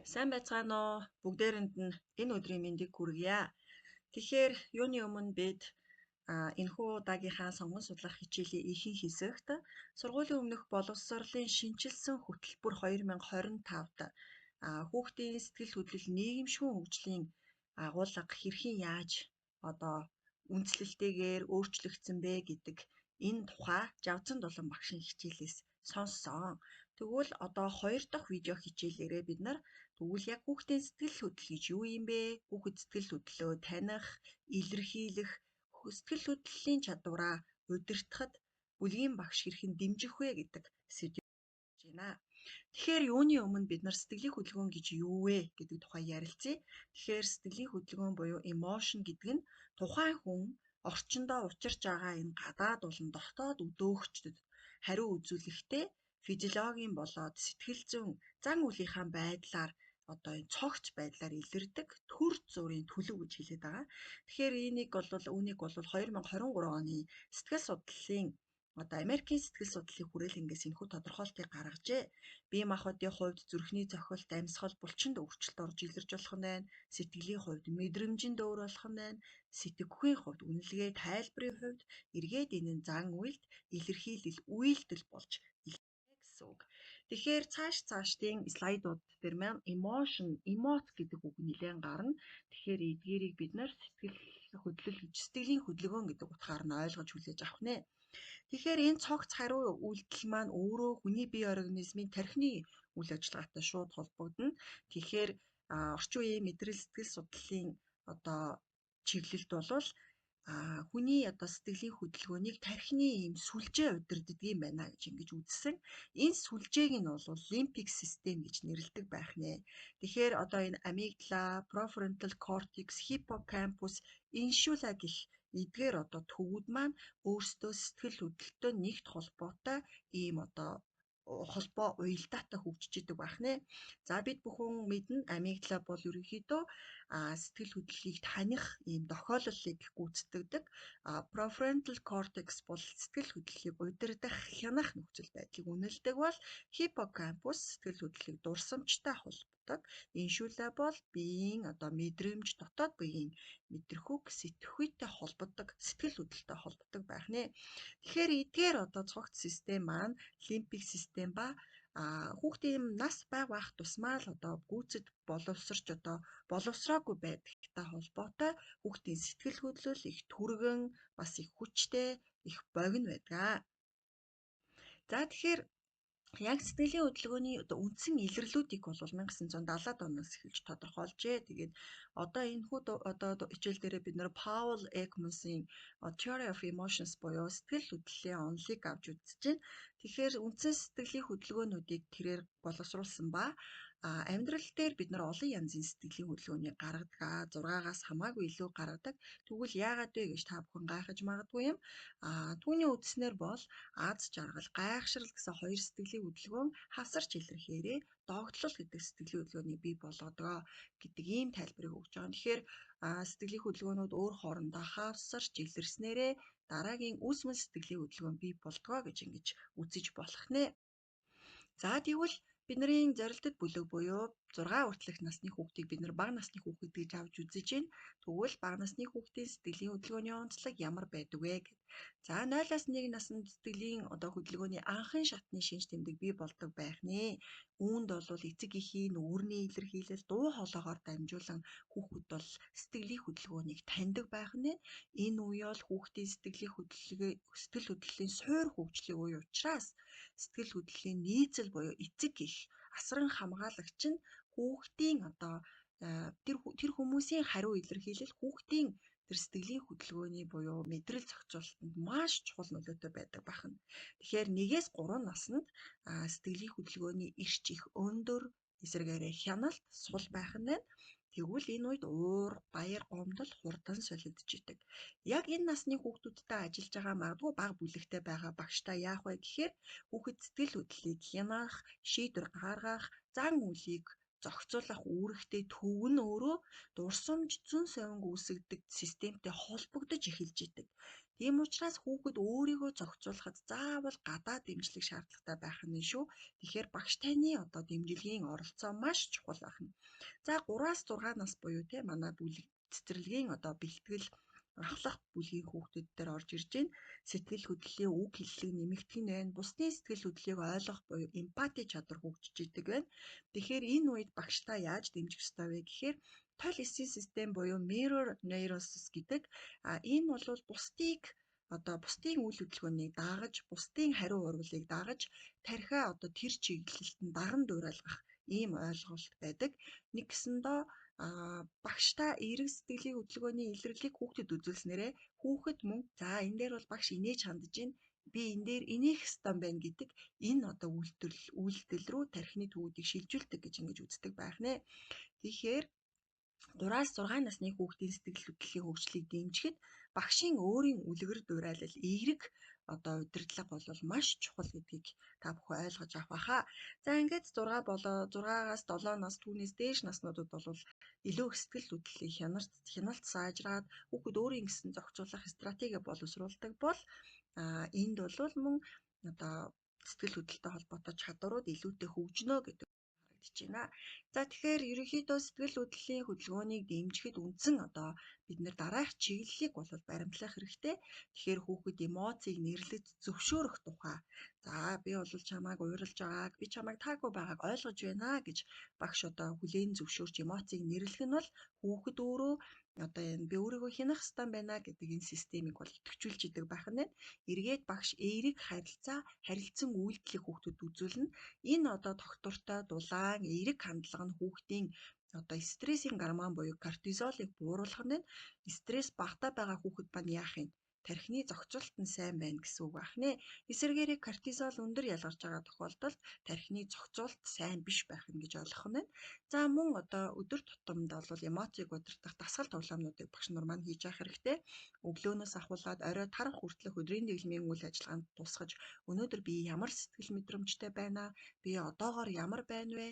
Сайн байцгаана уу? Бүгдээрэнд нь энэ өдрийн мэндийг хүргье. Тэгэхээр юуны өмнө бид энэхүү удаагийнхаа сонгон судлах хичээлийн ихэнх хэсэгт сургуулийн өмнөх боловсролын шинэчилсэн хөтөлбөр 2025-д хүүхдийн сэтгэл хөдлөл нийгэмшгүн хөгжлийн агуулга хэрхэн яаж одоо үндэслэлтэйгээр өөрчлөгдсөн бэ гэдэг энэ тухай Жавзан Дулан багшийн хичээлээс сонссон. Тэгвэл одоо хоёр дахь видео хичээлээрээ бид нар тэгвэл яг хүүхдийн сэтгэл хөдлөл гэж юу юм бэ? Хүүхэд сэтгэл хөдлөлөө таних, илэрхийлэх, сэтгэл хөдлөлийн чадвараа удирдахад бүлгийн багш хэрхэн дэмжих вэ гэдэг сэдв байна. Тэгэхээр юуны өмнө бид нар сэтгэлийн хөдөлгөөн гэж юу вэ гэдэг тухай ярилцъя. Тэгэхээр сэтгэлийн хөдөлгөөн буюу emotion гэдэг нь тухайн хүн орчиндөө учирч байгаа энэ гадаад болон дотоод өдөөгчдөд хариу үзүүлэхдээ физиологийн болоод сэтгэл зүйн зан үйлийнхаа байдлаар одоо энэ цогц байдлаар илэрдэг төр зүрийн төлөв гэж хэлээд байгаа. Тэгэхээр энийг бол үүнийг бол 2023 оны сэтгэл судлалын одоо Америкийн сэтгэл судлалын хүрээлэнгээс энэхүү тодорхойлтыг гаргажээ. Бие махбодын хувьд зүрхний цохилт, амьсгал, булчинд өөрчлөлт орж илэрч болох нь байна. Сэтгэлийн хувьд мэдрэмжинд өөр болох нь байна. Сэтгэхүйн хувьд үнэлгээ, тайлбарын хувьд эргээд энэ нь зан үйлд илэрхийлэл, үйлдэл болж гэсэн үг. Тэгэхээр цаашдын слайдууд дээр маань emotion, emote гэдэг үг нэлээд гарна. Тэгэхээр эдгээрийг бид нар сэтгэл хөдлөл гэж сэтгэлийн хөдөлгөөн гэдэг утгаар нь ойлгож хүлээж авах нэ. Тэгэхээр энэ цогц хариу үйлдэл маань өөрөө хүний бие организмын тархины үйл ажиллагаатай шууд холбогдоно. Тэгэхээр орчин үеийн мэдрэл сэтгэл судлалын одоо чиглэлд бол хүний одоо сэтгэлийн хөдөлгөөнийг тархины ийм сүлжээ удирддаг юм байна гэж ингэж үзсэн. Энэ сүлжээг нь бол лимбик систем гэж нэрлэдэг байх нэ. Тэгэхээр одоо энэ амигдала, prefrontal cortex, hippocampus, иншула гэх эдгээр одоо төвүүд маань өөрсдөө сэтгэл хөдлөлтөй нэгт холбоотой ийм одоо холбоо уялдаатай хөгжиж идэг байх нэ. За бид бүхэн мэднэ, амигдала бол ерөнхийдөө сэтгэл хөдлөлийг таних ийм тохиоллолыг гүйцэтгэдэг. Prefrontal cortex бол сэтгэл хөдлөлийг удирдах, хянах нөхцөл байдлыг үнэлдэг бол hippocampus сэтгэл хөдлөлийг дурсамжтай холбодог. Иншула бол биеийн одоо мэдрэмж, дотоод биеийн мэдрэхүйг сэтгхүйтэй холбодог, сэтгэл хөдлөлтөй холбодог байх нэ. Тэгэхээр эдгээр одоо цогц систем маань лимбик систем ба хүүхдийн нас байг байх тусмаа л одоо гүйцэд боловсрч одоо боловсроогүй байдагтай холбоотой хүүхдийн сэтгэл хөдлөл их түргэн, бас их хүчтэй, их богино байдаг. За тэгэхээр яг сэтгэлийн хөдөлгөөний одоо үндсэн илэрлүүдийг бол 1970-аад оноос эхэлж тодорхойлжээ. Тэгээд одоо энэхүү одоо хичээл дээрээ бид нар Paul Ekman-ийн Theory of Emotions буюу сэтгэл хөдлөлийн онолыг авч үзэж байна. Тэгэхээр үндсэн сэтгэлийн хөдөлгөөнүүдийг тэрээр боловсруулсан ба амьдрал дээр бид нар олон янзын сэтгэлийн хөдөлгөөнийг гаргадаг. 6-аас хамаагүй илүү гаргадаг. Тэгвэл яагаад вэ гэж та бүхэн гайхаж магадгүй юм. Түүний үзснээр бол аз жаргал, гайхшрал гэсэн хоёр сэтгэлийн хөдөлгөөн хавсарч илэрхээрээ догтлол гэдэг сэтгэлийн хөдөлгөөнийг бий болгодог гэдэг ийм тайлбарыг өгч байгаа. Тэгэхээр сэтгэлийн хөдөлгөөнүүд өөр хоорондоо хавсарч илэрснээрээ дараагийн үүсмэл сэтгэлийн хөдөлгөөн бий болдгоо гэж ингэж үзэж болох нэ. За тэгвэл бидний зорилтод бүлэг буюу 6 хүртэлх насны хүүхдийг бид нар бага насны хүүхэд гэж авч үзэж байна. Тэгвэл бага насны хүүхдийн сэтгэлийн хөдөлгөөний онцлог ямар байдаг вэ гэд. За 0-аас 1 наснд сэтгэлийн одоо хөдөлгөөний анхын шатны шинж тэмдэг бий болдог байх нэ. Үүнд бол эцэг эхийн нүрний илэрхийлэл, дуу хоолойгоор дамжуулан хүүхэд бол сэтгэлийн хөдөлгөөнийг таньдаг байх нэ. Энэ үе бол хүүхдийн сэтгэлийн хөдөлгөө сэтгэл хөдлөлийн суур хөгжлийн үе учраас сэтгэл хөдлөлийн нийцэл буюу эцэг эх асран хамгаалагч нь хүүхдийн одоо тэр хүмүүсийн хариу илэрхийлэл хүүхдийн тэр сэтгэлийн хөдөлгөөний буюу мэдрэл зохицуулалтанд маш чухал нөлөөтэй байдаг байна. Тэгэхээр 1-ээс 3 наснд сэтгэлийн хөдөлгөөний эрч их өндөр, эсрэгээрээ хяналт сул байх нь байна. Тэгвэл энэ үед уур, баяр, гомдол хурдан солигдож идэг. Яг энэ насны хүүхдүүдтэй ажиллаж байгаа магадгүй бага бүлэгтэй байгаа багштай яах вэ гэхээр хүүхэд сэтгэл хөдлөлийг хянах, шийдвэр гаргах, зан үйлийг зохицуулах үүрэгтэй төв нь өөрөө дурсамж, зөн совинг үүсгэдэг системтэй холбогдож эхэлж идэг. Тийм учраас хүүхэд өөрийгөө зохицуулахад заавал гадаа дэмжлэг шаардлагатай байх нь шүү. Тэгэхээр багш таны одоо дэмжлэгийн оролцоо маш чухал байна. За 3-аас 6 нас буюу те манай бүлэг цэцэрлэгийн одоо бэлтгэл ахлах бүлгийн хүүхдүүд дээр орж ирж байна. Сэтгэл хөдлөлийн үг хэллэг нэмэгдэх нь байна. Бусдын сэтгэл хөдлөлийг ойлгох буюу эмпати чадвар хөгжиж идэг байна. Тэгэхээр энэ үед багштай яаж дэмжих ёстой вэ гэхээр тол эсийн систем буюу mirror neurons гэдэг энэ бол бусдыг одоо бусдын үйл хөдөлгөөнийг дагаж, бусдын хариу урвалыг дагаж тархиа одоо тэр чиглэлд нь даган дуурайлгах ийм ойлголт байдаг. Нэг гэсэндээ багштай эерэг сэтгэлийн хөдөлгөөний илэрлэлийг хүүхдэд үзүүлснээрээ хүүхэд мөн за энэ дээр бол багш инээж хандаж байна, би энэ дээр инээх ёстой байна гэдэг энэ одоо үйлдэл рүү тархины төвүүдийг шилжүүлдэг гэж ингэж үздэг байх нэ. Тэгэхээр 3-аас 6 насны хүүхдийн сэтгэл хөдлөлийн хөгжлийг дэмжихэд багшийн өөрийн үлгэр дуурайлал эерэг одоо удирдлага бол маш чухал гэдгийг та бүхэн ойлгож авах байхаа. За ингээд 6 болоо 6-аас 7 нас түүнээс дээш наснуудад бол илүү их сэтгэл хөдлөлийн хяналт сайжраад хүүхэд өөрийн гэсэн зохицуулах стратеги боловсруулдаг бол энд бол мөн одоо сэтгэл хөдлөлтөй холбоотой чадварууд илүүтэй хөгжинө гэдэг харагдаж байна. За тэгэхээр ерөнхийдөө сэтгэл хөдлөлийн хөдөлгөөнийг дэмжихэд үндсэн одоо бид нэр дараах чиглэлийг бол баримтлах хэрэгтэй. Тэгэхээр хүүхэд эмоцийг нэрлэж зөвшөөрөх тухай. За би бол чамайг уйрлж байгааг, би чамайг таагүй байгааг ойлгож байна гэж багш одоо хүлээн зөвшөөрч эмоцийг нэрлэх нь бол хүүхэд өөрөө одоо энэ би өөрийгөө хянах ёстой байна гэдэг энэ системийг бол идэвхжүүлж идэг байх нь. Эргээд багш эерэг харилцаа, харилцан үйлдэлийг хүүхдэд үзүүлнэ. Энэ одоо тогтвортой дулаан эерэг хандлага нь хүүхдийн одоо стрессийн гормон буюу кортизолыг бууруулах нь. Стресс багтаа байгаа хүүхэд маань яах юм? Тархины зохицуулалт нь сайн байна гэсэн үг байх нэ. Эсвэргээрээ кортизол өндөр ялгарч байгаа тохиолдолд тархины зохицуулалт сайн биш байх нь гэж ойлгох нь. За мөн одоо өдөр тутамд бол эмоцийг удирдах дасгал тоглоомнуудыг багш нар маань хийж явах хэрэгтэй. Өглөөнөөс ахуулаад орой тарах хүртэлх өдрийн дэглэмийн үйл ажиллагаанд тусгаж өнөөдөр би ямар сэтгэл мэдрэмжтэй байна, би одоогоор ямар байна вэ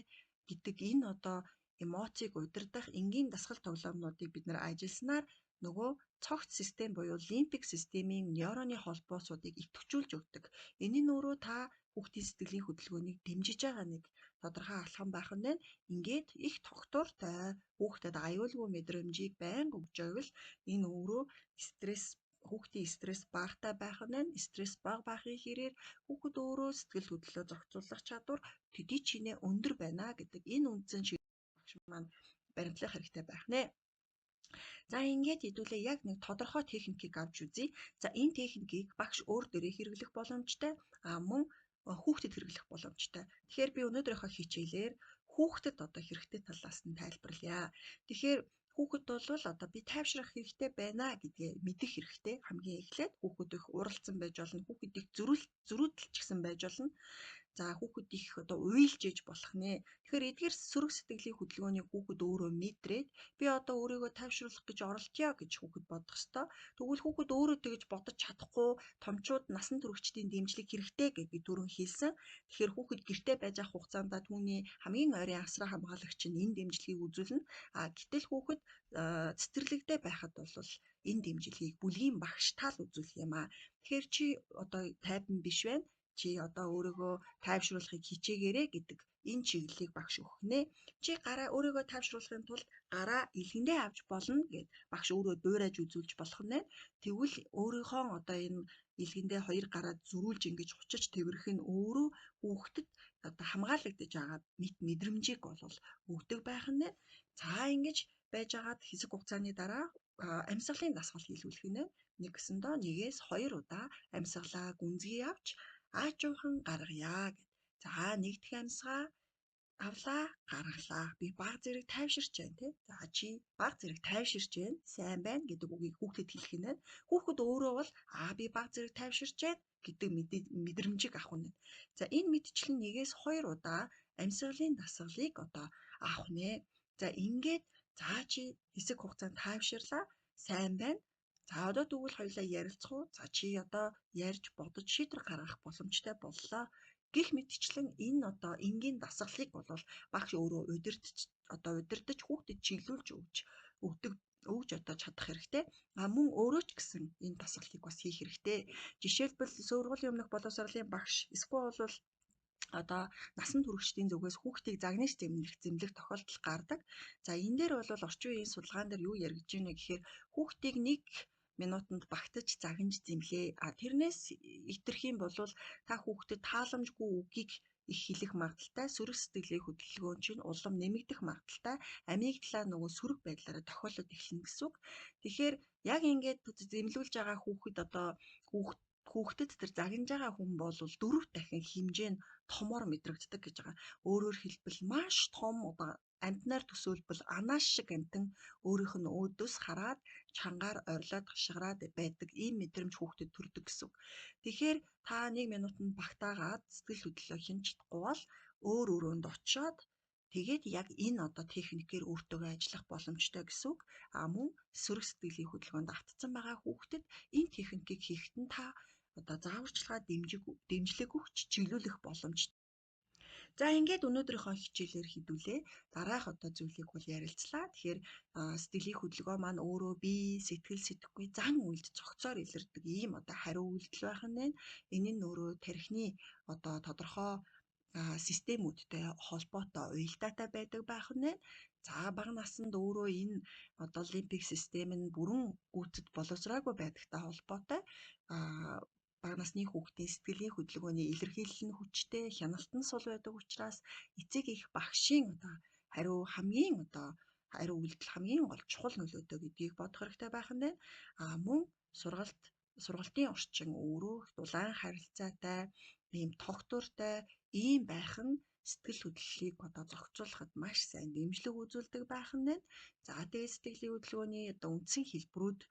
гэдэг энэ одоо эмоцийг удирдах энгийн дасгал тоглоомнуудыг бид нар ажилласнаар нөгөө цогц систем буюу лимбик системийн нейроны холбоосуудыг идэвхжүүлж өгдөг. Энэ нь өөрөө та хүүхдийн сэтгэлийн хөдөлгөөнийг дэмжиж байгаа нэг тодорхой алхам байх нь байна. Ингээд их тогтвортой хүүхдэд аюулгүй мэдрэмжийг байнга өгж байвал энэ өөрөө стресс хүүхдийн стресс багатай байх нь байна. Стресс бага байхын хэрээр хүүхэд өөрөө сэтгэл хөдлөлөө зохицуулах чадвар төдий чинээ өндөр байна гэдэг энэ үндсэн багш маань баримтлах хэрэгтэй байх нэ. За ингээд хэдүүлээ яг нэг тодорхой техникийг авч үзье. За энэ техникийг багш өөр дээрээ хэрэглэх боломжтой, мөн хүүхдэд хэрэглэх боломжтой. Тэгэхээр би өнөөдрийнхөө хичээлээр хүүхдэд одоо хэрэгтэй талаас нь тайлбарлая. Тэгэхээр хүүхэд бол одоо би тайвшрах хэрэгтэй байна гэдгээ мэдэх хэрэгтэй. Хамгийн эхлээд хүүхэд их уралцсан байж болно, хүүхэд их зөрүүдэлч гэсэн байж болно. За хүүхэд их одоо уйлж ээж болох нэ. Тэгэхээр эдгээр сөрөг сэтгэлийн хөдөлгөөнийг хүүхэд өөрөө мэдрээд би одоо өөрийгөө тайвшруулах гэж оролдъё гэж хүүхэд бодох ёстой. Тэгвэл хүүхэд өөрөө тэгж бодож чадахгүй томчууд насан туршидтын дэмжлэг хэрэгтэй гэж би түрүүн хэлсэн. Тэгэхээр хүүхэд гэртээ байж авах хугацаанд түүний хамгийн ойрын асраа хамгаалагч нь энэ дэмжлэгийг үзүүлнэ. А гэтэл хүүхэд цэцэрлэгдээ байхад бол энэ дэмжлэгийг бүлгийн багш тал үзүүлэх юм а. Тэгэхээр чи одоо тайван биш байна. Чи одоо өөрийгөө тайвшруулахыг хичээгээрэй гэдэг энэ чиглэлийг багш өгөх нэ. Чи гараа өөрийгөө тайвшруулахын тулд гараа илгэндээ авч болно гэд багш өөрөө дуурайж үзүүлж болох нэ. Тэгвэл өөрийнхөө одоо энэ илгэндээ хоёр гараа зөрүүлж ингэж хучиж тэрвэрх нь өөрөө хүүхдэд одоо хамгаалагдаж байгаа мэт мэдрэмжийг бол өгдөг байх нэ. За ингэж байжгаад хэсэг хугацааны дараа амьсгалын дасгал хийлгүүлэх нэ. Нэг гэсэндээ 1-2 удаа амьсгалаа гүнзгий авч аажуухан гаргая гэд. За нэг дахь амьсгаа авлаа, гаргалаа. Би баг зэрэг тайвширч байна тий. За чи баг зэрэг тайвширч байна, сайн байна гэдэг үгийг хүүхдэд хэлэх нь. Хүүхэд өөрөө бол би баг зэрэг тайвширч байна гэдэг мэдрэмжийг авах нь. За энэ мэдчлэн 1-2 удаа амьсгалын дасгалыг одоо авах нэ. За ингээд за чи хэсэг хугацаанд тайвширлаа, сайн байна. За одоо тэгвэл хоёулаа ярилцах уу? За чи одоо ярьж бодож шийдвэр гаргах боломжтой боллоо. Гэх мэтчлэн энэ одоо энгийн дасгалыг бол багш өөрөө удирдах хүүхдэд чиглүүлж өгдөг Өгж одоо чадах хэрэгтэй. А мөн өөрөө ч гэсэн энэ дасгалыг бас хийх хэрэгтэй. Жишээлбэл, сургуулийн өмнөх боловсролын багш эсвэл бол одоо насан туршидын зүгээс хүүхдийг загнаж зэмлэх тохиолдол гардаг. За, энэ дээр бол орчин үеийн судалгаан дээр юу яригдж байна гэхээр хүүхдийг 1 минутанд багтаж загнаж зэмлээ. А тэрнээс итерх юм бол та хүүхдэд тааламжгүй үгийг их хэлэх магадлалтай, сөрөг сэтгэлийн хөдөлгөөн чинь улам нэмэгдэх магадлалтай, амигдалаа нөгөө сөрөг байдлаараа тохиолдод эхэлнэ гэсэн үг. Тэгэхээр яг ингээд зэмлүүлж байгаа хүүхэд одоо хүүхдэд тэр загнаж байгаа хүн бол 4 дахин хэмжээ нь томор мэдрэгддэг гэж байгаа. Өөрөөр хэлбэл, маш том одоо амтнаар төсөөлбөл анааш шиг амтан өөрийнх нь өөдөөс хараад чангаар орилоод хашгираад байдаг ийм мэдрэмж хүүхдэд төрдөг гэсэн үг. Тэгэхээр та 1 минутанд багтаагаад сэтгэл хөдлөлөө хянаж чадахгүй бол өөр өрөөнд очиод тэгээд яг энэ одоо техникээр өөртөөгөө ажиллах боломжтой гэсэн үг. А мөн сөрөг сэтгэлийн хөдөлгөөнд автцсан байгаа хүүхдэд энэ техникийг хийхэд нь та одоо зааварчилгаа, дэмжлэг өгч чиглүүлэх боломжтой. За, ингээд өнөөдрийнхөө хичээлээр хэдүүлээ. Дараах одоо зүйлийг бол ярилцлаа. Тэгэхээр сэтгэлийн хөдөлгөөн маань өөрөө бие, сэтгэл, сэтгэхгүй зан үйлд цогцоор илэрдэг ийм одоо хариу үйлдэл байх нь байна. Энэ нь өөрөө тархины одоо тодорхой системүүдтэй холбоотой, уялдаатай байдаг байх нь байна. За, бага наснд өөрөө энэ одоо лимбик систем нь бүрэн гүйцэд боловсраагүй байдагтай холбоотой бага насны хүүхдийн сэтгэлийн хөдөлгөөний илэрхийлэл нь хүчтэй, хяналт нь сул байдаг учраас эцэг их багшийн одоо хариу хамгийн одоо хариу үйлдэл хамгийн гол чухал нөлөөтэй гэдгийг бодох хэрэгтэй байх нь байна. А мөн сургалтын орчин өөрөө дулаан харилцаатай, ийм тогтвортой ийм байх нь сэтгэл хөдлөлийг одоо зохицуулахад маш сайн дэмжлэг үзүүлдэг байх нь байна. За, тэгээд сэтгэлийн хөдөлгөөний одоо үндсэн хэлбэрүүд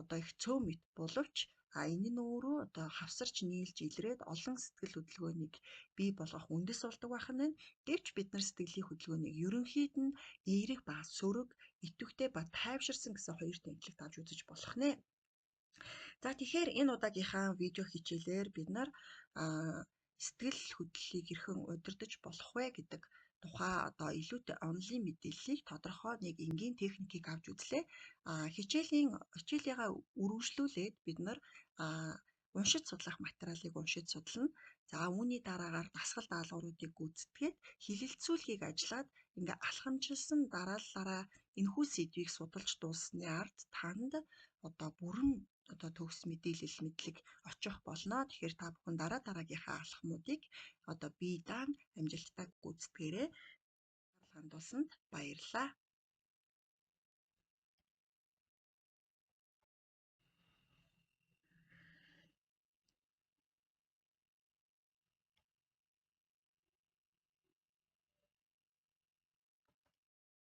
одоо их цөөн мэт боловч энэ нь өөрөө одоо хавсарч нийлж илрээд олон сэтгэл хөдөлгөөнийг бий болгох үндэс болдог байх нь байна. Гэвч бид нар сэтгэлийн хөдөлгөөнийг ерөнхийд нь эерэг ба сөрөг, идэвхтэй ба тайвширсан гэсэн хоёр тэмдэглэлт авч үзэж болох нэ. За, тэгэхээр энэ удаагийнхаа видео хичээлээр бид нар сэтгэл хөдлөлийг хэрхэн удирдах болох вэ гэдэг тухай одоо илүүтэй онлайн мэдээллийг тодорхой нэг энгийн техникийг авч үзлээ. Хичээлийнхаа үргэлжлүүлээд бид нар уншиж судлах материалыг уншиж судална. За, үүний дараагаар дасгал даалгавруудыг гүйцэтгээд хэлэлцүүлгийг ажиллаад ингээ алхамжилсан дарааллаараа энэхүү сэдвийг судалж дууссаны ард танд одоо бүрэн одоо төгс мэдээлэл мэдлэг очих болно. Тэгэхээр та бүхэн дараа дараагийнхаа алхмуудыг одоо бие даан амжилттай гүйцэтгээрэй. Хандуулсанд баярлалаа.